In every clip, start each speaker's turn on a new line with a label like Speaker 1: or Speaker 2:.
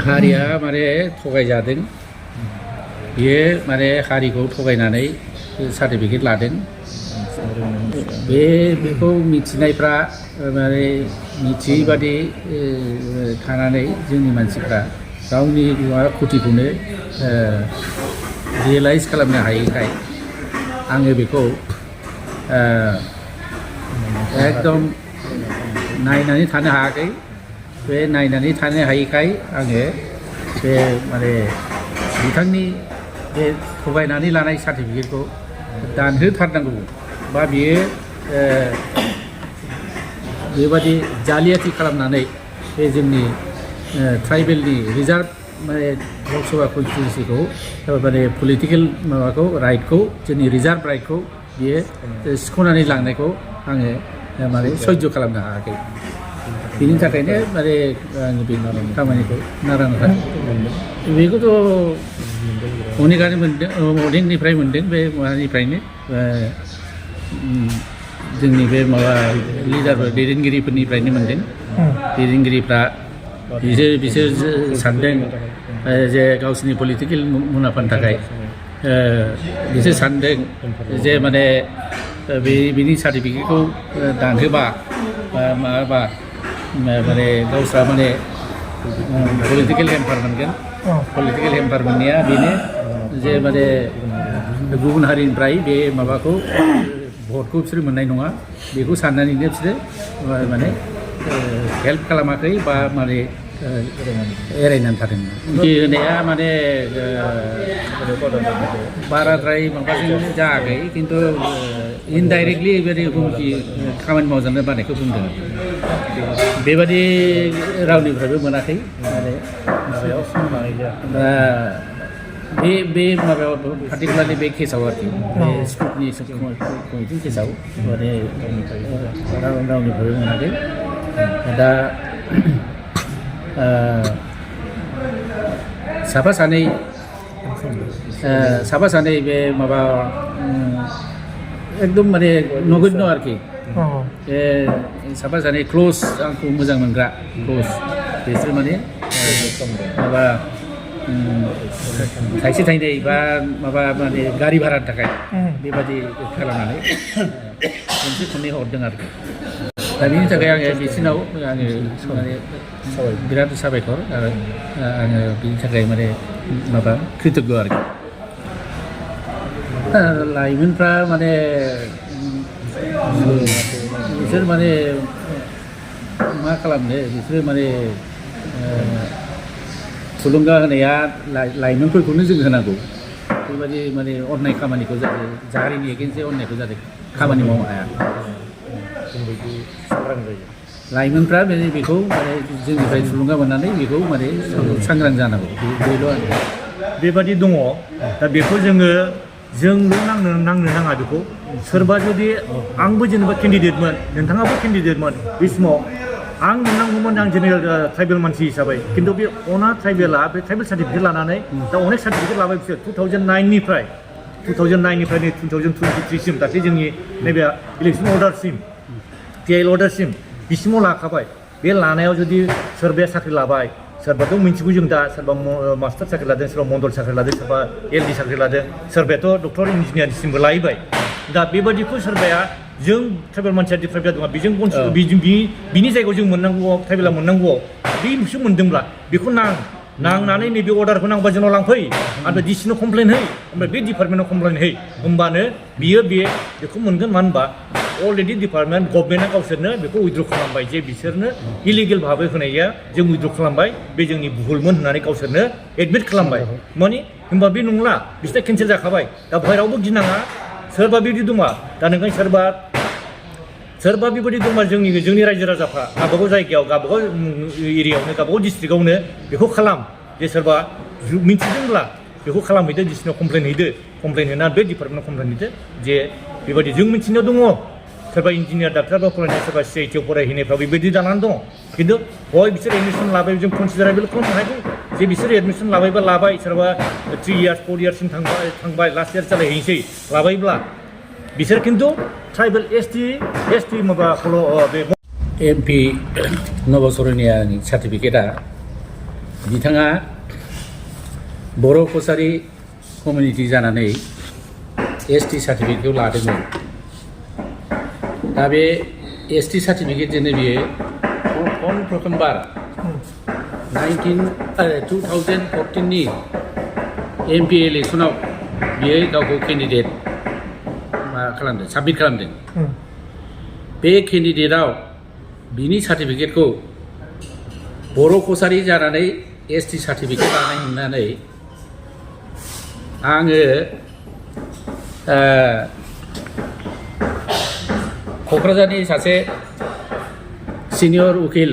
Speaker 1: हारिया माने थगायजादों बियो माने हारिखौ थगायनानै सार्टिफिकेट लादों बेखौ मिथिनायफ्रा माने मिथियै बादि थानानै जोंनि मानसिफ्रा गावनि खुथिखौनो रियेलाइज खालामनो हायैखाय आङो बेखौ एकदम नायनानै थानो हायाखै बे नायनानै थानो हायैखाय आङो बे माने बिथांनि बे थगायनानै लानाय सार्टिफिकेटखौ दानहोथारनांगौ बा बियो बेबादि जालियाथि खालामनानै बे जोंनि ट्राइबेलनि रिजार्भ माने लकसभा कनस्टिटुन्सिखौ माने पलिटिकेल माबाखौ राइटखौ जोंनि रिजार्भ राइटखौ बियो सिख'नानै लांनायखौ आङो माने सयज' खालामनो हायाखै बिनि थाखायनो माने आङो बे खामानिखौ नारा बेखौथ' अनेकानो मोनदों अनेकनिफ्राय मोनदों बे माबानिफ्रायनो जोंनि बे माबा लिडारफोर दैदेनगिरिफोरनिफ्रायनो मोनदों दैदेनगिरिफ्रा बिसोर सानदों जे गावसोरनि पलिटिकेल मुलाम्फानि थाखाय बिसोर सानदों जे माने बिनि सार्टिफिकेटखौ दानहोबा माबाबा माने गावस्रा माने पलिटिकेल हेम्पार मोनगोन पलिटिकेल हेम्पार मोननाया बेनो जे माने गुबुन हारिनिफ्राय बे माबाखौ भटखौ बिसोर मोननाय नङा बेखौ साननानैनो बिसोरो माने हेल्प खालामाखै बा माने एरायनानै थादों बे होनाया माने बाराद्राय माबाजों जायाखै खिन्थु इनडाइरेक्टलि बेबायदि हुमखि खामानि मावजानो बानायखौ बुंदों बेबादि रावनिफ्रायबो मोनाखै माने माबायाव दा बे माबायाव पार्टिकुलारलि बे केसाव आरोखि बे स्कुटनि कमिटि केसाव माने रावनिफ्रायबो मोनाखै दा साफा सानै बे माबा एकदम माने नगण्य आरोखि साफा सानै क्ल'ज आंखौ मोजां मोनग्रा क्ल'ज बिसोर माने माबा थाइसे थाइनै बा माबा माने गारि भारानि थाखाय बेबादि खालामनानै खनसे खननै हरदों आरोखि दा बिनि थाखाय आङो बिसोरनाव आङो माने बिराद साबायखर आरो आङो बिनि थाखाय माने माबा कृतज्ञ आरोखि लाइमोनफ्रा माने बिसोर माने मा खालामनो बिसोरो माने थुलुंगा होनाया लाइमोनफोरखौनो जों होनांगौ बेबायदि माने अननाय खामानिखौ जारिनि एगेन्स्टै अननायखौ जाहाथे खामानि मावनो हाया लाइमोनफ्रा बेखौ माने जोंनिफ्राय थुलुंगा मोननानै बेखौ माने सांग्रां जानांगौ बेल' आरो
Speaker 2: बेबादि दङ दा बेखौ जोंल' नांनो नाङा बेखौ सोरबा जुदि आंबो जेनेबा केन्डिडेटमोन नोंथाङाबो केन्डिडेटमोन बे समाव आं मोननांगौमोन आं जेनेरेल ट्राइबेल मानसि हिसाबै खिन्थु बे अना ट्राइबेला बे ट्राइबेल सार्टिफिकेट लानानै दा अनेक सार्टिफिकेट लाबाय बिसोर 2009निफ्राय 2023सिम दाख्लै जोंनि नैबे इलेक्सन अर्डारसिम पिएल अर्डारसिम बिसिमाव लाखाबाय बे लानायाव जुदि सोरबाया साख्रि लाबाय सोरबाथ' मिन्थिगौ जों दा सोरबा मास्टार साख्रि लादों सोरबा मण्डल साख्रि लादों सोरबा एलडि साख्रि लादों सोरबायाथ' डक्टर इन्जिनियारसिमबो लाहैबाय दा बेबादिखौ सोरबाया जों ट्राइबेल मानसिया प्राइभेट दङ बेजों बिनि जायगायाव जों मोननांगौआव ट्राइबेला मोननांगौआव बेसो मोनदोंब्ला बेखौ नांनानै नैबे अर्डारखौ नांबा जोंनाव लांफै आरो डिसिनाव कमप्लेन है ओमफ्राय बे डिपार्टमेन्टआव कमप्लेन है होमबानो बेखौ मोनगोन मानो होनबा अलरेडि डिपार्टमेन्ट गभर्नमेन्टआ गावसोरनो बेखौ उइद्र' खालामबाय जे बिसोरनो इलिगेल भाबै होनाया जों उइद्र' खालामबाय बे जोंनि भुलमोन होननानै गावसोरनो एडमिट खालामबाय माने होमबा बे नंला बिसोरना केन्सेल जाखाबाय दा बाहेरावबो गिनाङा सोरबा बिदि दङ दा नोंखाय सोरबा बेबायदि दंबा जोंनि रायजो राजाफ्रा गावबागाव जायगायाव गावबागाव एरियायावनो गावबागाव डिस्ट्रिक्टआवनो बेखौ खालाम जे सोरबा मिन्थिदोंब्ला बेखौ खालामहैदो डिसिनाव कमप्लेन हैदो कमप्लेन होना बे डिपार्टमेन्टआव कमप्लेन हैदो जे बेबायदि जों मिन्थिनायाव दङ सोरबा इन्जिनियार डाक्टारबा फरायनाय सोरबा सिआइटिआव फरायहैनायफ्राव बेबायदि जानानै दङ खिन्थु हय बिसोर एडमिसन लाबाय जों कनसिडारेबल खालामनो हागौ जे बिसोर एडमिसन लाबायबा लाबाय सोरबा 3 इयार्स 4 इयार्ससिम थांबाय लास्ट इयार जालायहैनोसै लाबायब्ला बिसोर खिन्थु ट्राइबेल एसटि माबाखौल' बे
Speaker 1: एमपि नबसरनियानि सार्टिफिकेटआ बिथाङा बर' कसारि कमिउनिटि जानानै ST सार्टिफिकेटखौ लादोंमोन। दा बे ST सार्टिफिकेटजोंनो बियो प्रथमबार 2014नि MP इलेक्सनाव बियो गावखौ केन्डिडेट खालामदों, साबमिट खालामदों। बे केन्डिडेटआव बिनि सार्टिफिकेटखौ बर' कसारि जानानै ST सार्टिफिकेट लानाय नुनानै आङो क'क्राझारनि सासे सिनियर उकिल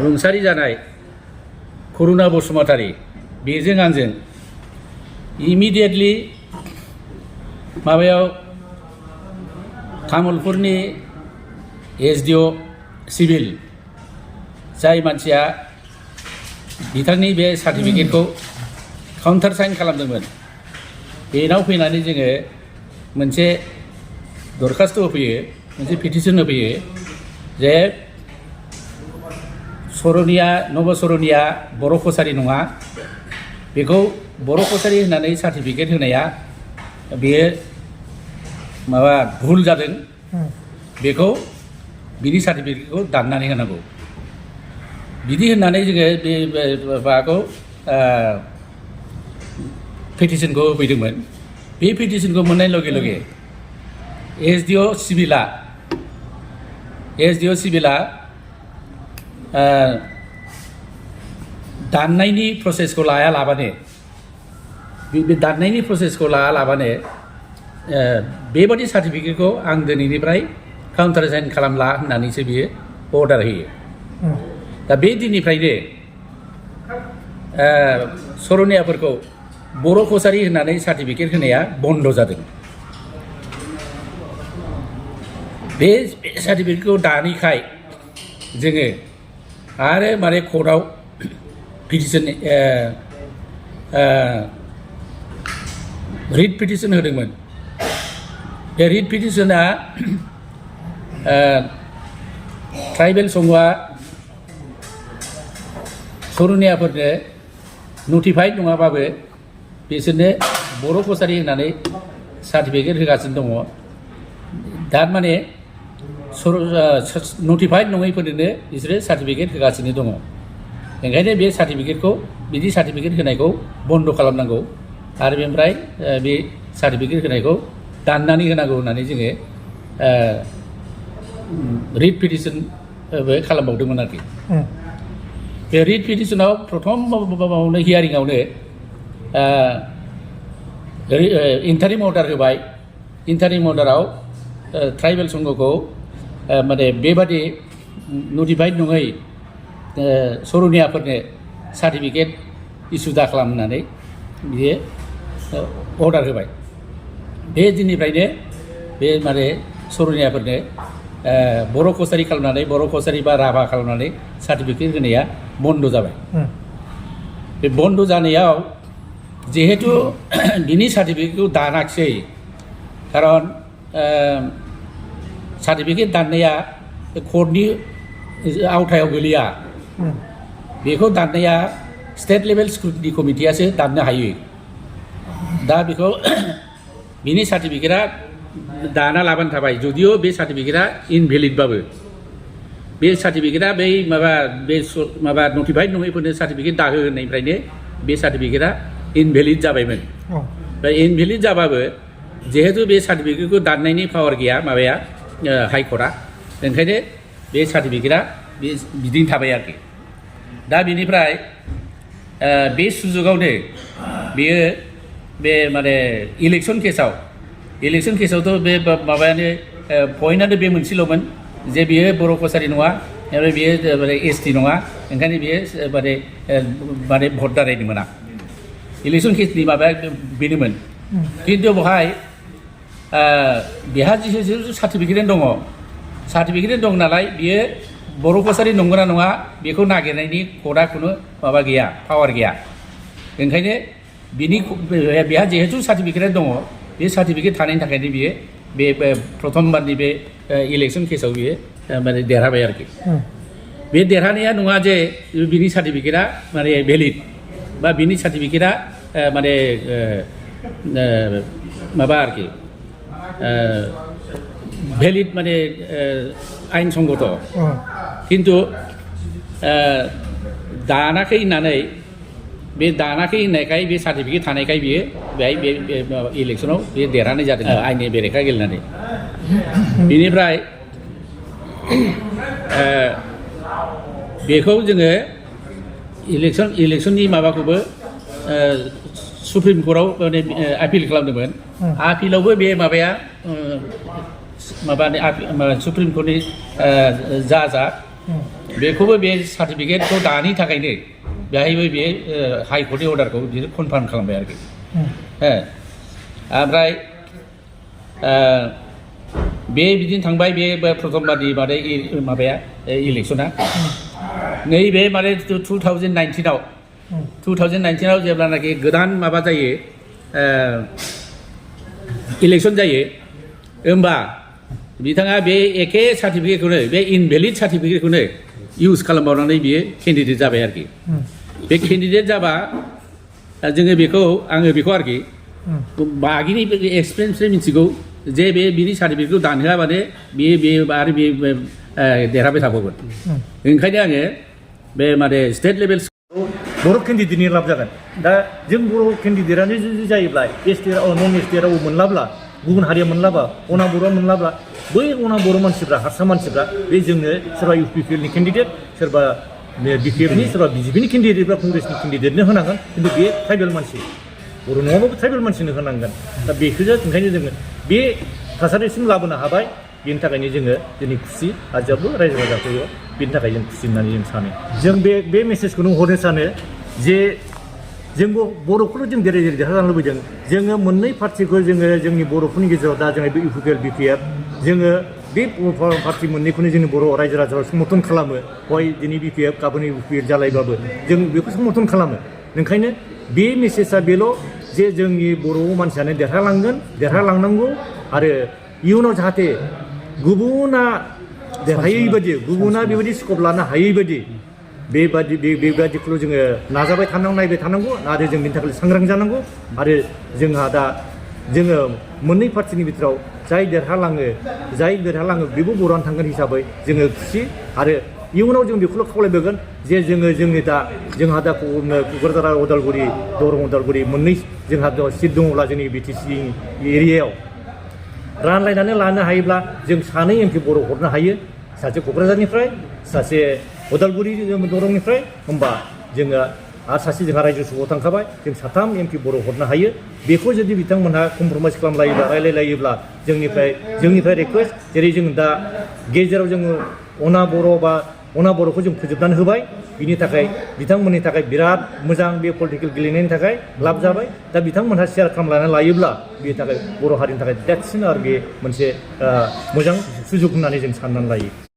Speaker 1: रुंसारि जानाय करुणा बसुमतारी बेजों आंजों इमिडियेटलि माबायाव तामुलपुरनि SDO सिभिल जाय मानसिया बिथांनि बे सार्टिफिकेटखौ काउन्टार साइन खालामदोंमोन बेनाव फैनानै जोङो मोनसे दरखास्त होफैयो, मोनसे पिटिसन होफैयो जे नब सरनिया बर' कसारि नङा, बेखौ बर' कसारि होननानै सार्टिफिकेट होनाया बेयो माबा भुल जादों, बेखौ बिनि सार्टिफिकेटखौ दाननानै होनांगौ बिदि होननानै जोङो बे माबाखौ पिटिसनखौ होफैदोंमोन। बे पिटिसनखौ मोननाय लगे लगे SDO सिभिला दाननायनि प्रसेसखौ लायालाबानो बे दाननायनि प्रसेसखौ लायालाबानो बेबादि सार्टिफिकेटखौ आं दिनैनिफ्राय काउन्टार साइन खालामला होननानैसो बियो अर्डार होयो। दा बे दिननिफ्रायनो सरनियाफोरखौ बर' कसारि होननानै सार्टिफिकेट होनाया बन्द जादों। बे सार्टिफिकेटखौ दानिखाय जोङो आरो माने कर्टआव पिटिसन रिट पिटिसन होदोंमोन। बे रिट पिटिसना ट्राइबेल संघआ सरनियाफोरनो नटिफाइड नङाबाबो बिसोरनो बर' कसारि होननानै सार्टिफिकेट होगासिनो दङ। दा माने नटिफाइड नङैफोरनो बिसोरो सार्टिफिकेट होगासिनो दङ। ओंखायनो बे सार्टिफिकेटखौ बिदि सार्टिफिकेट होनायखौ बन्द खालामनांगौ आरो बेनिफ्राय बे सार्टिफिकेट होनायखौ दाननानै होनांगौ होननानै जोङो रिट पिटिसनबो खालामबावदोंमोन आरोखि। बे रिट पिटिसनाव प्रथम हियारिंआवनो इन्टारिम अर्डार होबाय। इन्टारिम अर्डाराव ट्राइबेल संघखौ माने बेबादि नटिफाइड नङै सरनियाफोरनो सार्टिफिकेट इसु दाखालाम होननानै बियो अर्डार होबाय। बे दिननिफ्रायनो बे माने सरनियाफोरनो बर' कसारि खालामनानै बर' कसारि बा राभा खालामनानै सार्टिफिकेट होनाया बन्द जाबाय। बे बन्द जानायाव जिहेतु बिनि सार्टिफिकेटखौ दानाखिसै, खारन सार्टिफिकेट दाननाया कर्टनि आवथायाव गोलैया, बेखौ दाननाया स्टेट लेभेल स्क्रुटिनि कमिटियासो दाननो हायो। दा बेखौ बिनि सार्टिफिकेटआ दाना लाबानो थाबाय, जुदिअ बे सार्टिफिकेटआ इनभेलिडबाबो। बे सार्टिफिकेटआ बै माबा नटिफाइड नङैफोरनो सार्टिफिकेट दाहो होननायनिफ्रायनो बे सार्टिफिकेटआ इनभेलिड जाबायमोन। इनभेलिड जाबाबो जिहेतु बे सार्टिफिकेटखौ दाननायनि पावार गैया माबाया हाइकर्टआ, ओंखायनो बे सार्टिफिकेटआ बिदिनो थाबाय आरोखि। दा बिनिफ्राय बे सुजुगावनो बेयो बे माने इलेक्सन केसावथ' बे माबायानो पइन्टआनो बे मोनसेल'मोन जे बियो बर' कसारि नङा आरो बियो माने ST नङा, ओंखायनो बियो माने भट दारायनो मोना। इलेक्सन केसनि माबाया बेनोमोन। खिन्थु बेवहाय बेहा जिहेतु सार्टिफिकेट दङ नालाय बियो बर' कसारि नंगौना नङा बेखौ नागिरनायनि कर्टआ खुनु माबा गैया, पावार गैया। ओंखायनो बेहा जिहेतु सार्टिफिकेट दङ, बे सार्टिफिकेट थानायनि थाखायनो बियो बे प्रथमबारनि बे इलेक्सन केसाव बियो माने देरहाबाय आरोखि। बे देरहानाया नङा जे बिनि सार्टिफिकेटआ माने भेलिड बा बिनि सार्टिफिकेटआ माने माबा आरोखि भेलिड माने आइन संगत खिन्थु दानाखै होननानै बे दानाखै होननायखाय बे सार्टिफिकेट थानायखाय बियो बेहाय बे इलेक्सनाव बे देरहानाय जादों आइननि बेरेखा गेलेनानै बेनिफ्राय बेखौ जोङो इलेक्सननि माबाखौबो सुप्रिम कर्टआव माने आपिल खालामदोंमोन आपिलावबो बे माबाया माबानि सुप्रिम कर्टनि जाजआ बेखौबो बे सार्टिफिकेटखौ दानि थाखायनो बेहायबो बे हाइकर्टनि अर्डारखौ बिसोर कनफार्म खालामबाय आरोखि ओमफ्राय बे बिदिनो थांबाय बे प्रथमबारनि माबाया इलेक्सना नैबे माने 2019आव जेब्लानाखि गोदान माबा जायो इलेक्सन जायो होमबा बिथाङा बे एखे सार्टिफिकेटखौनो बे इनभेलिड सार्टिफिकेटखौनो इउज खालामबावनानै बियो केन्डिडेट जाबाय आरोखि बे केन्डिडेट जाबा आङो बेखौ आरोखि बागिनि एक्सपिरियेन्सनिफ्राय मिथिगौ जे बे बिनि सार्टिफिकेटखौ दानहोआबानो बे आरो बे देरहाबाय थाबावगोन ओंखायनो आङो बे माने स्टेट लेभेल
Speaker 2: बर' केन्डिडेटनि लाब जागोन दा जों बर' केन्डिडेटआनो जुदि जायोब्ला नन एस टि राव मोनलाब्ला गुबुन हारिया मोनलाबा अना बर'आ मोनलाब्ला बै अना बर' मानसिफ्रा हारसा मानसिफ्रा बे जोंनो सोरबा इउ पि पि एलनि केन्डिडेट सोरबा बि पि एफनि सोरबा बिजेपिनि केन्डिडेट बा कंग्रेसनि केन्डिडेटनो होनांगोन खिन्थु बे ट्राइबेल मानसि बर' नङाबाबो ट्राइबेल मानसिनो होनांगोन दा बेखौसो ओंखायनो जोङो बे थासारिसिम लाबोनो हाबाय बेनि थाखायनो जोङो दिनै खुसि आरो जेब्लाबो रायजो राजाखौ बेनि थाखाय जों खुसि होननानै जों सानो जों बे मेसेजखौनो हरनो सानो जे जोंबो बर'खौल' जों जेरै देरहाजानो लुबैदों जोङो मोननै पार्टिखौ जोङो जोंनि बर'फोरनि गेजेराव दा जोङो बे U P P L B P F जोङो बे पार्टि मोननैखौनो जोंनि बर' रायजो राजाफ्रा समर्थन खालामो हय दिनै बि पि एफ गाबोन इउ पि एल जालायबाबो जों बेखौ समर्थन खालामो ओंखायनो बे मेसेजआ बेल' जे जोंनि बर' मानसियानो देरहालांनांगौ आरो इयुनाव जाहाथे गुबुना देरहायै बायदि गुबुना बेबायदि स्कप लानो हायै बायदि बेबादिखौल' जोङो नाजाबाय थानांगौ नायबाय थानांगौ आरो जों बेनि थाखाय सांग्रां जानांगौ आरो जोंहा दा जोङो मोननै पार्टिनि बिथोराव जाय देरहालाङो बेबो बर'आनो थांगोन हिसाबै जोङो खुसि आरो इयुनाव जों बेखौल' खावलायबोगोन जे जोंहा दा क'क्राझार उदालगुरि दरं उदालगुरि मोननै जोंहा सिट दङब्ला जोंनि बि टि सि एरियायाव रानलायनानै लानो हायोब्ला जों सानै एम पि बर' हरनो हायो सासे क'क्राझारनिफ्राय सासे उदालगुरि दरंनिफ्राय होमबा जोङो आरो सासे जोंहा रायजो सभायाव थांखाबाय जों साथाम एम पि बर' हरनो हायो बेखौ जुदि बिथांमोनहा कमप्रमाइस खालामलायोब्ला रायलायलायोब्ला जोंनिफ्राय रिकुवेस्ट जेरै जों दा गेजेराव जोङो अना बर'खौ जों फोजोबनानै होबाय बिनि थाखाय बिथांमोननि थाखाय बिराद मोजां बे पलिटिकेल गेलेनायनि थाखाय लाब जाबाय दा बिथांमोनहा शेयार खालामनानै लायोब्ला बेनि थाखाय बर' हारिनि थाखाय देरसिन आरो बे मोनसे मोजां सुजुग होननानै जों साननानै लायो